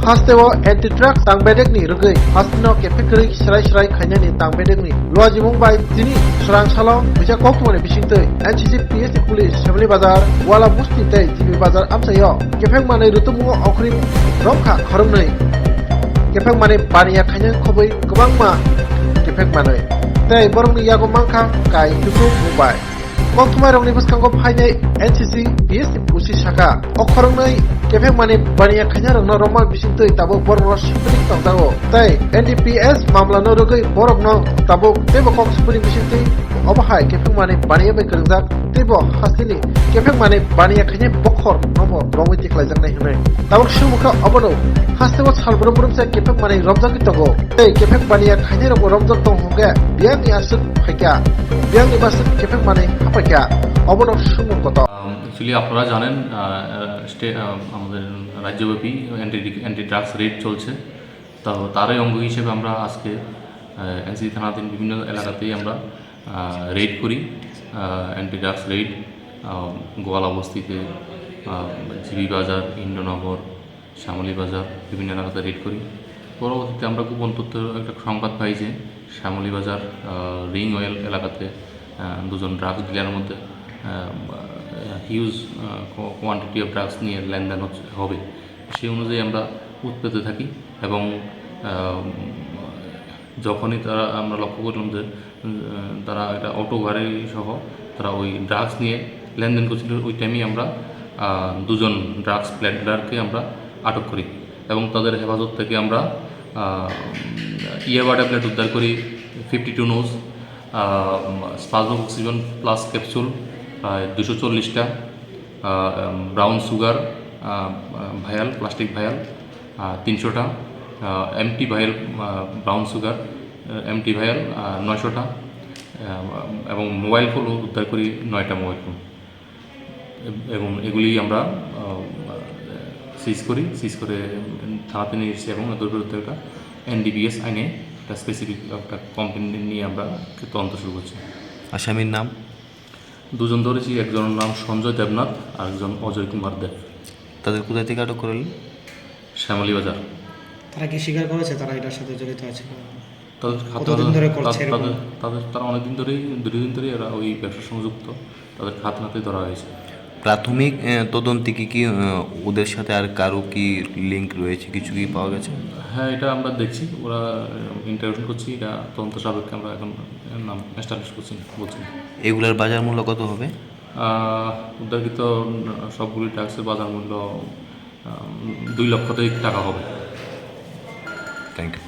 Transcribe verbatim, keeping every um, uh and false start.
Hasteo anti-drug tangbedekni rwgwi hasteno kephek kwrwi srai srai khainani tangbedekni luajimung bai tini swrang salo misa koktwmani bisingtwi N C C P S ni police Shamli Bazar, Wala Busti tei G B Bazar amchaio kephek manwi rwtwmung okhri romkha khoroknwi. Kephek manwi baniya khainani khobwi kwbangma kephek manwi tei borokni yago mankha kai tukhuk mung bai. Koktwmairokni bwskango phainai N C C P S ni pusi saka, o khoroknwi kephek manwi baniya khainarokno romma bisingtwi tabuk borokno sibring tongjago. Tei N D P S mamlano rwgwi borokno tabuk teibo kok sibring bisingtwi obo hai kephek manwi baniya bai kwrwngjak teibo hasteni kephek manwi baniya khainai bokhor nobo romwi tikhlaijaknai hwnwi. Tabuk swngmungkha obono hasteo salbrum brumsa kephek manwi romjagwi tongo. Tei kephek baniya khainairokbo romjak tong hwnkhe biyangni aswk phaikha, biyangni baswk kephek manwi haphaikha, obono swngmung kotor. আম, actually আপনারা জানেন, আহ, আহ, স্টে-, আহ, আমাদের রাজ্যব্যাপী anti, anti drugs Raid চলছে। তো তারই অঙ্গ হিসেবে আমরা আজকে, আহ, এনসিসি থানাধীন বিভিন্ন এলাকাতেই আমরা, আহ, রেইড করি, আহ, অ্যান্টি ড্রাগস রেইড, আহ, গোয়ালা বস্তিতে, আহ, জিবি বাজার, ইন্দ্রনগর, শ্যামলী বাজার, বিভিন্ন এলাকাতে রেইড করি। পরবর্তীতে আমরা গোপন তথ্য একটা সংবাদ পাই যে শ্যামলী বাজার, আহ, রিং অয়েল এলাকাতে, আহ, দুজন ড্রাগস ডিলারের মধ্যে, আহ, হিউজ, আহ, কো-, কোয়ান্টিটি অফ ড্রাগস নিয়ে লেনদেন হচ্ছে, হবে। সেই অনুযায়ী আমরা উৎপেতে থাকি এবং, আহ, যখনই তারা, আমরা লক্ষ্য করলাম যে, উম, তারা একটা অটো গাড়ি সহ তারা ওই ড্রাগস নিয়ে লেনদেন করছিল, ওই টাইমেই আমরা, আহ, দুজন ড্রাগস পেডলারকে আমরা আটক করি এবং তাদের হেফাজত থেকে আমরা, আহ, ইয়াবা ট্যাবলেট উদ্ধার করি, ফিফটি টু নোজ, আহ, স্পাজোফ্লক্সিসিন প্লাস ক্যাপসুল প্রায় দুশো চল্লিশটা, আহ, ব্রাউন সুগার, আহ, ভায়াল, প্লাস্টিক ভায়াল, আহ, তিনশোটা, আহ, এমটি ভায়াল, আহ, ব্রাউন সুগার, আহ, এমটি ভায়াল, আহ, নয়শোটা, আহ, এবং মোবাইল ফোনও উদ্ধার করি নয়টা মোবাইল ফোন। এব-, এবং এগুলি আমরা, আহ, সিজ করি, সিজ করে থানাতে নিয়ে এসেছি এবং এদের বিরুদ্ধে একটা এনডিপিএস আইনে একটা স্পেসিফিক একটা কমপ্লেন নিয়ে আমরা তদন্ত শুরু করছি। আসামির নাম? দুজন ধরেছি, একজনের নাম সঞ্জয় দেবনাথ আর একজন অজয় কুমার দেব। তাদের কোথা থেকে আটক করলেন? শ্যামলী বাজার। তারা কি স্বীকার করেছে তারা এটার সাথে জড়িত আছে? তাদের খাতে কতদিন ধরে করছে তাদের, এরকম? তাদের, তাদের, তারা অনেকদিন ধরেই, দীর্ঘদিন ধরেই এরা ওই ব্যবসার সঙ্গে যুক্ত। তাদের খাতে নাতেই ধরা হয়েছে। প্রাথমিক, আহ, তদন্তে কি কি, আহ, ওদের সাথে আর কারো কি লিংক রয়েছে, কিছু কি পাওয়া গেছে? হ্যাঁ, এটা আমরা দেখছি, ওরা, আহ, ইন্টারোগেশন করছি, এটা তদন্ত সাপেক্ষে আমরা এখন নাম এস্টাবলিশ করছি না, বলছি না। এগুলার বাজার মূল্য কত হবে? আহ, উদ্ধারকৃত সবগুলি ড্রাগসের বাজার মূল্য, আহ, দুই লক্ষ টাকা হবে। Thank you.